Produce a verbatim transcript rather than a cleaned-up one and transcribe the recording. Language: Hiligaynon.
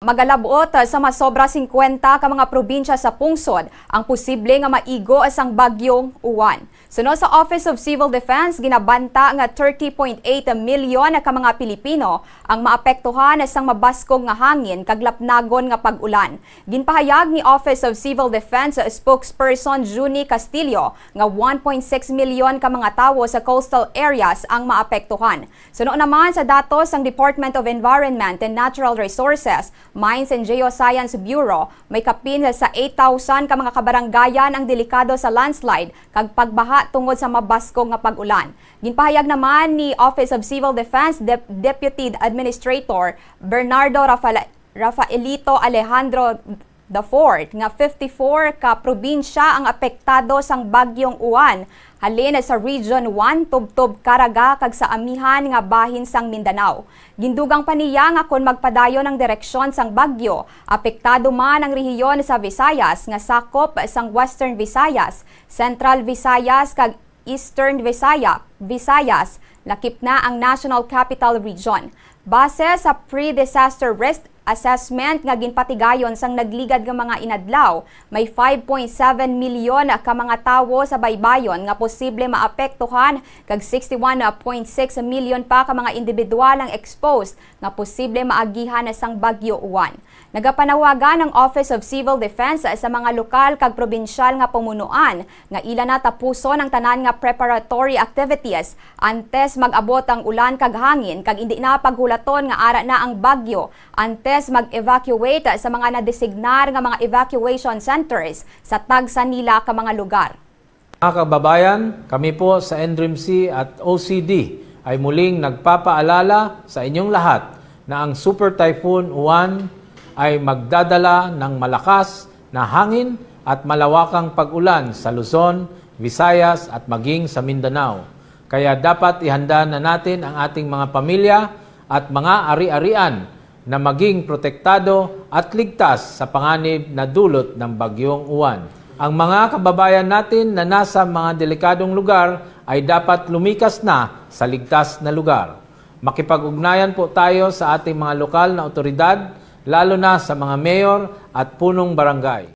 Magalabot sa masobra singkwenta ka mga probinsya sa pungsod ang posible nga maigo sang Bagyong Uwan. Suno sa Office of Civil Defense, ginabanta nga thirty point eight milyon ka mga Pilipino ang maapektuhan sang mabaskog nga hangin kag lapnagon nga pag-ulan. Ginpahayag ni Office of Civil Defense Spokesperson Junie Castillo nga one point six milyon ka mga tawo sa coastal areas ang maapektuhan. Suno naman sa datos sang Department of Environment and Natural Resources, Mines and Geoscience Bureau, may kapin sa eight thousand ka mga kabarangayan ang delikado sa landslide kag pagbaha tungod sa mabaskog nga pag-ulan. Ginpahayag naman ni Office of Civil Defense Dep- Deputy Administrator Bernardo Rafael- Rafaelito Alejandro the fourth nga fifty-four ka probinsya ang apektado sang Bagyong Uwan, halin sa Region one, tubtob Caraga, kag sa amihan nga bahin sang Mindanao. Gindugang pa niya nga kon magpadayon ang direksyon sang bagyo, apektado man ang rehiyon sa Visayas nga sakop sang Western Visayas, Central Visayas, kag Eastern Visaya, Visayas, lakip na ang National Capital Region. Base sa pre-disaster risk assessment nga ginpatigayon sang nagligad nga mga inadlaw, may five point seven milyon ka mga tawo sa baybayon nga posible maapektuhan, kag sixty-one point six milyon pa ka mga individual ang exposed nga posible maagihan sang Bagyo Uwan. Nagapanawagan ang Office of Civil Defense sa mga lokal kag probinsyal nga pamunuan nga ila na tapuson ang tanan nga preparatory activities antes mag-abot ang ulan kag hangin, kag indi na paghulaton nga ara na ang bagyo antes mag-evacuate sa mga nadesignar nga mga evacuation centers sa tagsa nila ka mga lugar. Mga kababayan, kami po sa N D R M C at O C D ay muling nagpapaalala sa inyong lahat na ang Super Typhoon Uwan ay magdadala ng malakas na hangin at malawakang pag-ulan sa Luzon, Visayas at maging sa Mindanao. Kaya dapat ihanda na natin ang ating mga pamilya at mga ari-arian na maging protektado at ligtas sa panganib na dulot ng Bagyong Uwan. Ang mga kababayan natin na nasa mga delikadong lugar ay dapat lumikas na sa ligtas na lugar. Makipag-ugnayan po tayo sa ating mga lokal na otoridad, lalo na sa mga mayor at punong barangay.